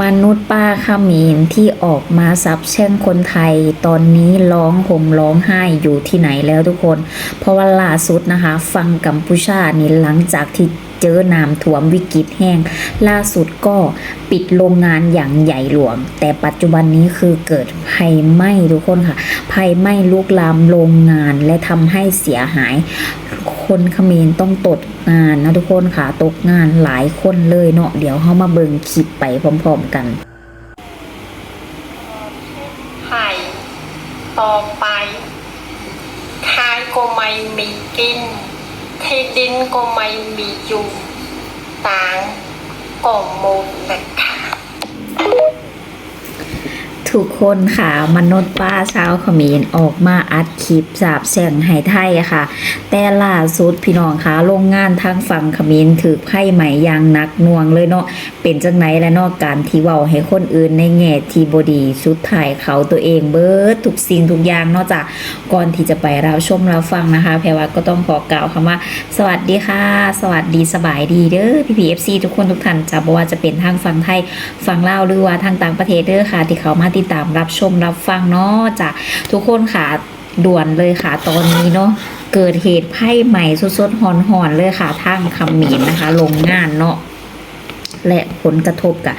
ມະນຸດປ້າຂະເໝນທີ່ອອກມາສັບແຊ່ງຄົນໄທ ຕອນນີ້ຮ້ອງຫ່ມຮ້ອງໄຫ້ຢູ່ທີ່ໃນແລ້ວທຸກຄົນ? ເພາະວ່າລ່າສຸດນະຄະ ຝັ່ງກຳປູຊານີ້ ຫຼັງຈາກທີ່ເຈີນ້ຳຖ້ວມວິກິດແຮງ ລ່າສຸດກໍປິດໂລງງານຢ່າງໃຫຍ່ຫຼວງ, ແຕ່ປັດຈຸບັນນີ້ຄືເກີດໄຟໄໝ້ທຸກຄົນຄ່ະ, ໄຟໄໝ້ລຸກລາມໂລງງານ ແລະ ທຳໃຫ້ເສຍຫາຍ, ຄົນຂະເໝນຕ້ອງຕົກ ງານນະທຸກຄົນຄ່ະ, ຕົກງານຫຼາຍຄົນເລີຍເນາະ. ດຽວເຮົາມາເບິ່ງຄລິບໄປພ້ອມໆກັນ. ໃຫ້ຕໍ່ໄປ ຂາຍກໍໄມ່ມີກິນ ທີ່ດິນກໍໄມ່ມີຢູ່ ຕັງກໍໝົດນະຄະ. ທຸກຄົນຄ່ະ, ມະນຸດປ້າຊາວຂະເໝນອອກມາອັດຄລິບສາບແຊ່ງໃຫ້ໄທຄ່ະ. ແຕ່ລ່າສຸດພີ່ນ້ອງຄ່ະ, ໂລງງານທາງຝັ່ງຂະເໝນຖືກໄຟໄໝ້ຢ່າງໜັກໜ່ວງເລີຍເນາະ. ເປັນຈັ່ງໃດລະເນາະ, ການທີ່ເວົ້າໃຫ້ຄົນອື່ນໃນແງ່ທີ່ບໍ່ດີ, ສຸດທ້າຍເຂົາຕົວເອງເບິດທຸກສິ່ງທຸກຢ່າງເນາະຈ໊ະ. ກ່ອນທີ່ຈະໄປຮັບຊົມຮັບຟັງນະຄະ, ແພວ່າກໍຕ້ອງຂໍກ່າວຄຳວ່າ ສະຫວັດດີຄ່ະ, ສະຫວັດດີ, ສະບາຍດີເດີ້ ພີ່ໆ ເອັຟຊີ ທຸກຄົນທຸກທ່ານຈ້ະ, ບໍ່ວ່າຈະເປັນທາງຝັ່ງໄທ, ຝັ່ງລາວ ຫຼືວ່າທາງຕ່າງປະເທດເດີ້ຄ່ະ ທີ່ເຂົ້າມາຕິດຕາມຮັບຊົມຮັບຟັງເນາະຈ້ະ ທຸກຄົນຄ່ະ. ດ່ວນເລີຍຄ່ະ, ຕອນນີ້ເນາະ ເກີດເຫດໄຟໄໝ້ສົດໆຮ້ອນໆເລີຍຄ່ະ, ທາງຂະເໝນນະຄະ ໂລງງານເນາະ ແລະ ຜົນກະທົບກະ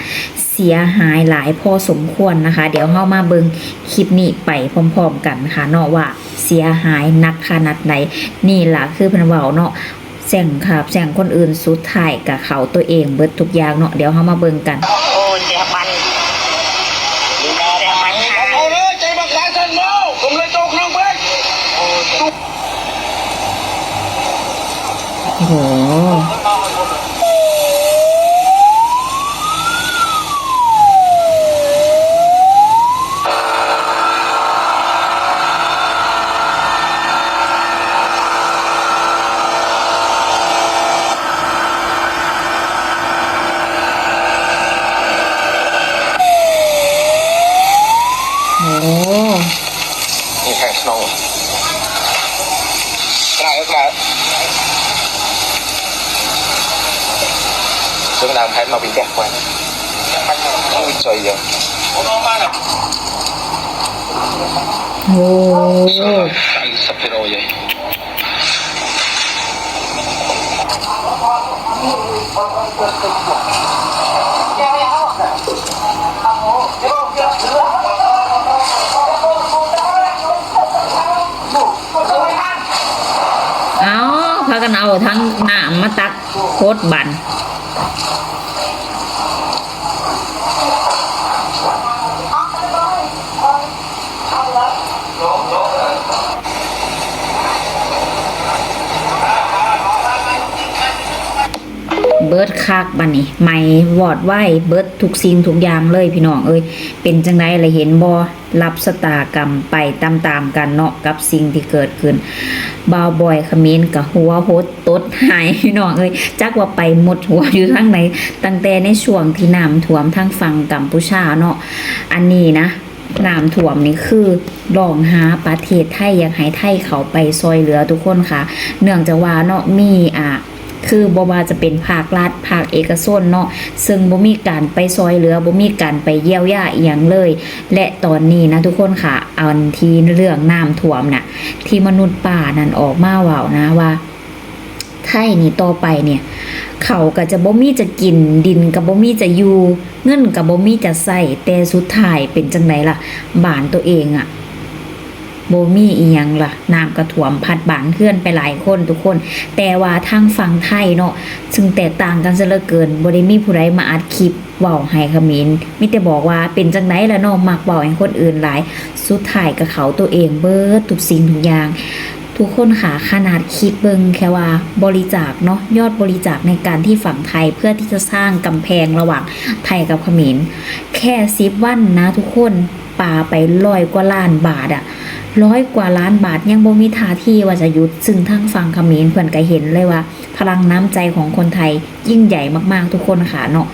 ເສຍຫາຍຫຼາຍພໍສົມຄວນນະຄະ. ດຽວເຮົາມາເບິ່ງຄລິບນີ້ໄປພ້ອມໆກັນຄ່ະເນາະ ວ່າເສຍຫາຍໜັກຂະໜາດໃດ. ນີ້ລະຄືເພິ່ນເວົ້າເນາະ, ແຊ່ງຂ້າແຊ່ງຄົນອື່ນ, ສຸດທ້າຍກະເຂົ້າຕົວເອງເບິດທຸກຢ່າງເນາະ. ດຽວເຮົາມາເບິ່ງກັນ. ໂອ້ໂຫ. ໂອ້. ໂອ້. ເອົາ ພາກັນເອົາທັງນ້ຳມາຕັກ ໂຄດບັນ. ເບິດຄັກບາດນີ້ ໄໝ້ວອດວາຍເບິດທຸກສິ່ງທຸກຢ່າງເລີຍ ພີ່ນ້ອງເອີຍ. ເປັນຈັ່ງໃດລະ ເຫັນບໍ່? ຮັບຊະຕາກຳໄປຕາມໆກັນເນາະ ກັບສິ່ງທີ່ເກີດຂຶ້ນ. ບ່າວບອຍຂະເໝນກະຫົວຫົດຕົດຫາຍ ພີ່ນ້ອງເອີຍ, ຈັກວ່າໄປໝົດຫົວຢູ່ທາງໃດ. ຕັ້ງແຕ່ໃນຊ່ວງທີ່ນ້ຳຖ້ວມທາງຝັ່ງກຳປູຊາເນາະ, ອັນນີ້ນະ ນ້ຳຖ້ວມນີ້ຄືຮ້ອງຫາປະເທດໄທ ຢາກໃຫ້ໄທເຂົ້າໄປຊ່ອຍເຫຼືອທຸກຄົນຄ່ະ. ເນື່ອງຈາກວ່າເນາະ ມີ ອ່າ ຄືບໍ່ວ່າຈະເປັນພາກລັດ ພາກເອກະຊົນເນາະ ເຊິ່ງບໍ່ມີການໄປຊ່ອຍເຫຼືອ ບໍ່ມີການໄປຢຽວຢາອີ່ຫຍັງເລີຍ. ແລະ ຕອນນີ້ນະທຸກຄົນຄ່ະ ອັນທີ່ເລື່ອງນ້ຳຖ້ວມນະ ທີ່ມະນຸດປ້ານັ້ນອອກມາເວົ້ານະວ່າ ໄທນີ້ຕໍ່ໄປນີ້ ເຂົາກະຈະບໍ່ມີຈະກິນ ດິນກະບໍ່ມີຈະຢູ່ ເງິນກະບໍ່ມີຈະໃຊ້ ແຕ່ສຸດທ້າຍເປັນຈັ່ງໃດລະ ບ້ານໂຕເອງອະ ບໍ່ມີອີ່ຫຍັງລະ ນ້ຳກະຖ້ວມພັດບ້ານເຮືອນໄປຫຼາຍຄົນທຸກຄົນ. ແຕ່ວ່າທາງຝັ່ງໄທເນາະ ຊຶ່ງແຕກຕ່າງກັນຊະເຫຼືອເກີນ ບໍ່ໄດ້ມີຜູ້ໃດມາອັດຄລິບເວົ້າໃຫ້ຂະເໝນ ມີແຕ່ບອກວ່າເປັນຈັ່ງໃດລະເນາະ ມັກເວົ້າໃຫ້ຄົນອື່ນຫຼາຍ. ສຸດທ້າຍກະເຂົ້າໂຕເອງເບິດທຸກສິ່ງທຸກຢ່າງ. ທຸກຄົນຄ່ະ ຂະໜາດຄິດເບິ່ງແຄ່ວ່າບໍລິຈາກເນາະ ຍອດບໍລິຈາກໃນການທີ່ຝັ່ງໄທ ເພື່ອທີ່ຈະສ້າງກຳແພງລະຫວ່າງໄທກັບຂະເໝນ ແຄ່ສິບວັນນະທຸກຄົນ ປາໄປຮ້ອຍກວ່າລ້ານບາດອະ ຮ້ອຍກວ່າລ້ານບາດ ຍັງບໍ່ມີທ່າທີວ່າຈະຢຸດ. ຊຶ່ງທາງຝັ່ງຂະເໝນເພິ່ນກະເຫັນເລີຍວ່າ ພະລັງນ້ຳໃຈຂອງຄົນໄທຍິ່ງໃຫຍ່ມາກໆ ທຸກຄົນຄ່ະເນາະ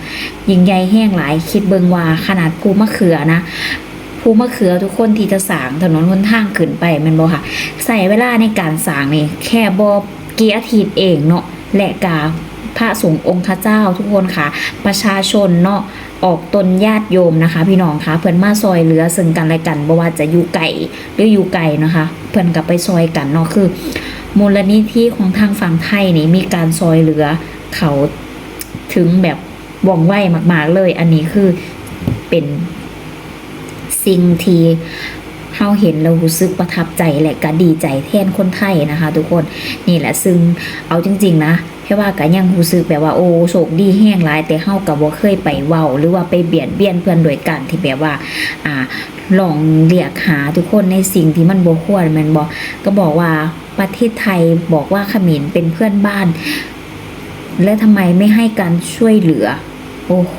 ຍິ່ງໃຫຍ່ແຮງຫຼາຍ. ຄິດເບິ່ງວ່າຂະໜາດພູມະເຂືອນະ ພູມະເຂືອທຸກຄົນທີ່ຈະສ້າງຖະໜົນຫົນທາງຂຶ້ນໄປແມ່ນບໍ່ຄະ? ໃຊ້ເວລາໃນການສ້າງນີ້ແຄ່ບໍ່ ກີ່ອາທິດເອງເນາະ ແລະກະ ພະສົງອົງຄະເຈົ້າ ທຸກຄົນຂະ ປະຊາຊົນເນາະ ອອກຕົນຍາດໂຍມນະຄະ ພີ່ນ້ອງຂະ ເພິ່ນມາຊ່ອຍເຫຼືອເຊິ່ງກັນແລະກັນ ບໍ່ວ່າຈະຢູ່ໃກ້ ຫຼື ຢູ່ໄກນະຄະ ເພິ່ນກະໄປຊ່ອຍກັນເນາະ. ຄືມູນລະນິທິຂອງທາງຝັ່ງໄທນີ້ ມີການຊ່ອຍເຫຼືອເຂົາເຖິງແບບວ່ອງໄວມາກໆເລີຍ. ອັນນີ້ຄືເປັນສິ່ງທີ່ເຮົາເຫັນແລ້ວຮູ້ສຶກປະທັບໃຈ ແລະກະດີໃຈແທນຄົນໄທນະຄະທຸກຄົນ. ນີ້ແຫຼະ ຊຶ່ງເອົາຈິງໆນະ ແພວ່າກະຍັງຮູ້ສຶກແບບວ່າ ໂອ້ ໂຊກດີແຮງຫຼາຍ ແຕ່ເຮົາກະບໍ່ເຄີຍໄປເວົ້າ ຫຼືວ່າໄປບຽດບຽນເພິ່ນໂດຍການທີ່ແບບວ່າ ອ່າ ລອງລຽກຫາທຸກຄົນໃນສິ່ງທີ່ມັນບໍ່ຄວນ ແມ່ນບໍ່? ກະບອກວ່າປະເທດໄທບອກວ່າຂະເໝນເປັນເພື່ອນບ້ານ ແລະທຳໄມໄມ່ໃຫ້ການຊ່ວຍເຫຼືອ? ໂອ້ໂຫ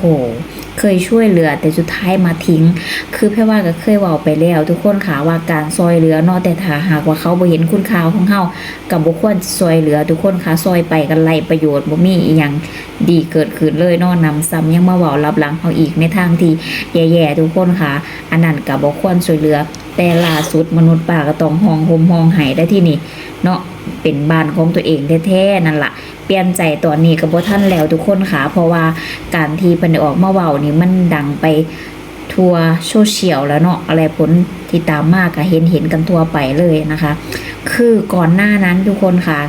ເຄີຍຊ່ວຍເຫຼືອ ແຕ່ສຸດທ້າຍມາຖິ້ມ. ຄືແພວ່າກະເຄີຍເວົ້າໄປແລ້ວທຸກຄົນຂະ ວ່າການຊ່ອຍເຫຼືອເນາະ ແຕ່ຖ້າຫາກວ່າເຂົາບໍ່ເຫັນຄຸນຄ່າຂອງເຮົາ ກະບໍ່ຄວນຊິຊ່ອຍເຫຼືອ ທຸກຄົນຂະ. ຊ່ອຍໄປກະໄຮ້ປະໂຫຍດ ບໍ່ມີອີ່ຫຍັງດີເກີດຂຶ້ນເລີຍເນາະ. ໜຳຊ້ຳຍັງມາເວົ້າລັບຫຼັງເຮົາອີກໃນທາງທີ່ແຍ່ໆ ທຸກຄົນຂະ. ອັນນັ້ນກະບໍ່ຄວນຊ່ວຍເຫຼືອ. ແຕ່ລ່າສຸດມະນຸດປ້າກະຕ້ອງຮ້ອງຫ່ມຮ້ອງໄຫ້ແລ້ວທີນີ້ເນາະ ເປັນບ້ານຂອງຕົວເອງແທ້ໆນັ້ນລະ. ປ່ຽນໃຈຕອນນີ້ກະບໍ່ທັນແລ້ວທຸກຄົນຂະ ເພາະວ່າການທີ່ເພິ່ນໄດ້ອອກມາເວົ້ານີ້ ມັນດັງໄປ ທົ່ວໂຊຊຽວແລ້ວເນາະ ແລະຜົນທີ່ຕາມມາກະເຫັນເຫັນກັນທົ່ວໄປເລີຍນະຄະ. ຄືກ່ອນໜ້ານັ້ນທຸກຄົນຂະ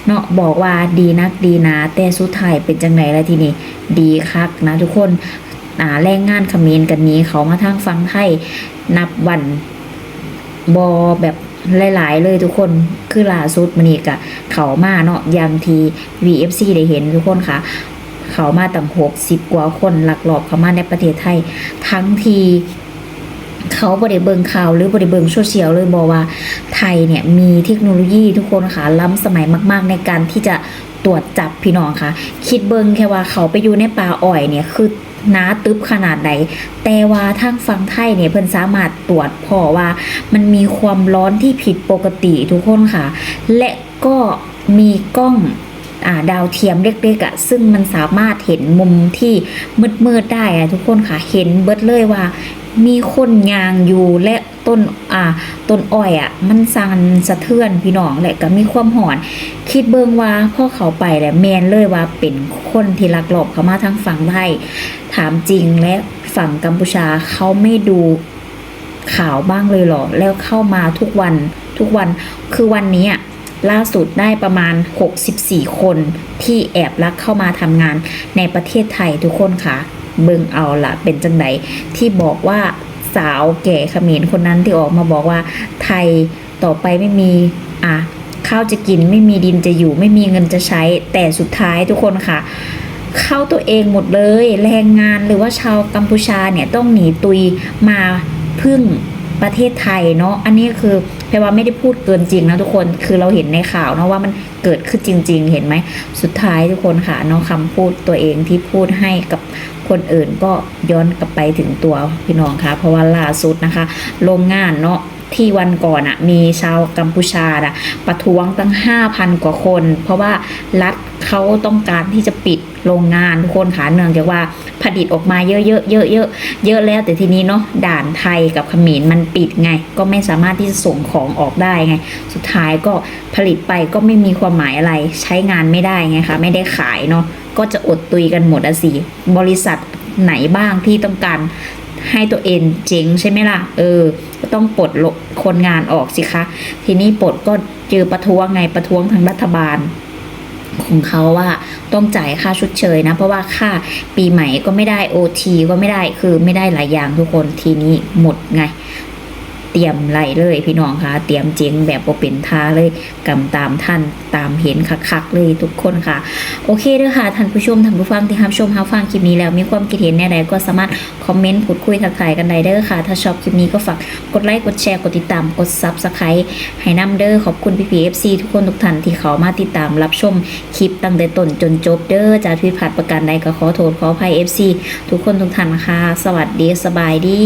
ເນາະ ບອກວ່າດີນັກດີໜາ ແຕ່ສຸດທ້າຍເປັນຈັ່ງໃດລະທີນີ້? ດີຄັກນະທຸກຄົນ. ອ່າ ແຮງງານຂະເໝນກະໜີເຂົ້າມາທາງຝັ່ງໄທ ນັບວັນບໍ່ແບບ ຫຼາຍໆເລີຍທຸກຄົນ. ຄືລ່າສຸດມື້ນີ້ກະເຂົ້າມາເນາະ ຢ່າງທີ່ ວີເອັຟຊີ ໄດ້ເຫັນທຸກຄົນຂະ ເຂົ້າມາຕັ້ງຫົກສິບກວ່າຄົນ ລັກລອບເຂົ້າມາໃນປະເທດໄທ ທັງທີ່ເຂົາບໍ່ໄດ້ເບິ່ງຂ່າວ ຫຼືບໍ່ໄດ້ເບິ່ງໂຊຊຽວເລີຍ ບໍ່ວ່າໄທເນຍມີເທັກໂນໂລຢີ ທຸກຄົນຂະ ລ້ຳສະໄໝມາກໆໃນການທີ່ຈະຕວດຈັບ ພີ່ນ້ອງຂະ. ຄິດເບິ່ງແຄ່ວ່າເຂົາໄປຢູ່ໃນປ່າອ້ອຍເນຍ ຄື ໜາຕຶບຂະໜາດໃດ ແຕ່ວ່າທາງຝັ່ງໄທນີ້ເພິ່ນສາມາດຕວດພໍ້ວ່າມັນມີຄວາມຮ້ອນທີ່ຜິດປົກກະຕິ ທຸກຄົນຂະ ແລະກໍມີກ້ອງ ອ່າ ດາວທຽມເລັກໆອະ ຊຶ່ງມັນສາມາດເຫັນມຸມທີ່ມືດໆໄດ້ອະ ທຸກຄົນຂະ ເຫັນເບິດເລີຍວ່າມີຄົນຍ່າງຢູ່ ແລະ ຕົ້ນ ອ່າ ຕົ້ນອ້ອຍອະ ມັນສັ່ນສະເທືອນ ພີ່ນ້ອງ ແລະກະມີຄວາມຮ້ອນ. ຄິດເບິ່ງວ່າພໍເຂົ້າໄປແລ້ວແມ່ນເລີຍວ່າເປັນຄົນທີ່ລັກລອບເຂົ້າມາທາງຝັ່ງໄທ. ຖາມຈິງ ແລະ ຝັ່ງກຳປູຊາເຂົາໄມ່ດູຂ່າວບ້າງເລີຍເຫລອ? ແລ້ວເຂົ້າມາທຸກວັນ ທຸກວັນ ຄືວັນນີ້ອະ ລ່າສຸດໄດ້ປະມານຫົກສິບສີ່ຄົນທີ່ແອບລັກເຂົ້າມາທຳງານໃນປະເທດໄທ ທຸກຄົນຂະ. ເບິ່ງເອົາລະ ເປັນຈັ່ງໃດ ທີ່ບອກວ່າສາວແກ່ຂະເໝນຄົນນັ້ນທີ່ອອກມາບອກວ່າ ໄທຕໍ່ໄປໄມ່ມີ ອ່າ ຂ້າວຈະກິນ ໄມ່ມີດິນຈະຢູ່ ໄມ່ມີເງິນຈະໃຊ້ ແຕ່ສຸດທ້າຍທຸກຄົນຂະ ເຂົ້າຕົວເອງໝົດເລີຍ ແຮງງານ ຫຼືວ່າຊາວກຳປູຊາເນຍ ຕ້ອງໜີຕຸຍມາເພິ່ງປະເທດໄທເນາະ. ອັນນີ້ຄື ແປວ່າໄມ່ໄດ້ພູດເກີນຈິງນະທຸກຄົນ ຄືເຮົາເຫັນໃນຂ່າວເນາະວ່າມັນເກີດຂຶ້ນຈິງໆ ເຫັນໄໝ? ສຸດທ້າຍທຸກຄົນຂະເນາະ ຄຳພູດຕົວເອງທີ່ພູດໃຫ້ກັບຄົນອື່ນກໍຍ້ອນກັບໄປເຖິງຕົວ ພີ່ນ້ອງຂະ. ເພາະວ່າລ່າສຸດນະຄະ ໂຮງງານເນາະ ທີ່ວັນກ່ອນນະ ມີຊາວກຳປູຊານະປະທ້ວງຕັ້ງຫ້າພັນກວ່າຄົນ ເພາະວ່າລັດເຂົາຕ້ອງການທີ່ຈະປິດໂຮງງານ ທຸກຄົນຂະ ເນື່ອງຈາກວ່າຜະລິດອອກມາເຍີະໆ ເຍີະໆ ເຍີະແລ້ວ ແຕ່ທີນີ້ເນາະ ດ່ານໄທກັບຂະເໝນມັນປິດໄງ ກໍໄມ່ສາມາດທີ່ຈະສົ່ງຂອງອອກໄດ້ໄງ. ສຸດທ້າຍກໍຜະລິດໄປກໍໄມ່ມີຄວາມໝາຍອະໄລ ໃຊ້ງານໄມ່ໄດ້ໄງຄະ ໄມ່ໄດ້ຂາຍເນາະ ກໍຈະອົດຕຸຍກັນໝົດອະຊິ. ບໍລິສັດໄຫນບ້າງທີ່ຕ້ອງການໃຫ້ຕົວເອງເຈັງໃຊ່ໄໝລະ? ເອີ ກໍຕ້ອງປົດຄົນງານອອກຊິຄະ. ທີນີ້ປົດກໍເຈີປະທ້ວງໄງ ປະທ້ວງທາງລັດຖະບານຂອງເຂົາວ່າຕ້ອງຈ່າຍຄ່າຊົດເຊີຍນະ ເພາະວ່າຄ່າປີໃໝ່ກໍໄມ່ໄດ້ ໂອທີກໍໄມ່ໄດ້ ຄືໄມ່ໄດ້ຫຼາຍຢ່າງທຸກຄົນ. ທີນີ້ໝົດໄງ ຕຽມໄດ້ເລີຍພີ່ນ້ອງຂະ ຕຽມເຈັງແບບບໍ່ເປັນທ່າເລີຍ. ກຳຕາມທັນ ຕາມເຫັນຄັກໆເລີຍທຸກຄົນຂະ. ໂອເຄເດີຂະ ທ່ານຜູ້ຊົມ ທ່ານຜູ້ຟັງທີ່ຮັບຊົມຮັບຟັງຄລິບນີ້ແລ້ວ ມີຄວາມຄິດເຫັນແນວໃດກໍສາມາດຄອມເມັນພູດຄຸຍທັກທາຍກັນໄດ້ເດີຂະ. ຖ້າຊອບຄລິບນີ້ກໍຝາກກົດໄລ ກົດແຊ ກົດຕິດຕາມ ກົດ Subscribe ໃຫ້ນຳເດີ. ຂອບຄຸນພີ່ໆ ເອັຟຊີ ທຸກຄົນທຸກທ່ານທີ່ເຂົ້າມາຕິດຕາມຮັບຊົມຄລິບຕັ້ງແຕ່ຕົ້ນຈົນຈົບເດີ. ຈະຜິດພາດປະການໃດກໍຂໍໂທດຂໍອະໄພ ເອັຟຊີ ທຸກຄົນທຸກທ່ານຂະ. ສະຫວັດດີ ສະບາຍດີ.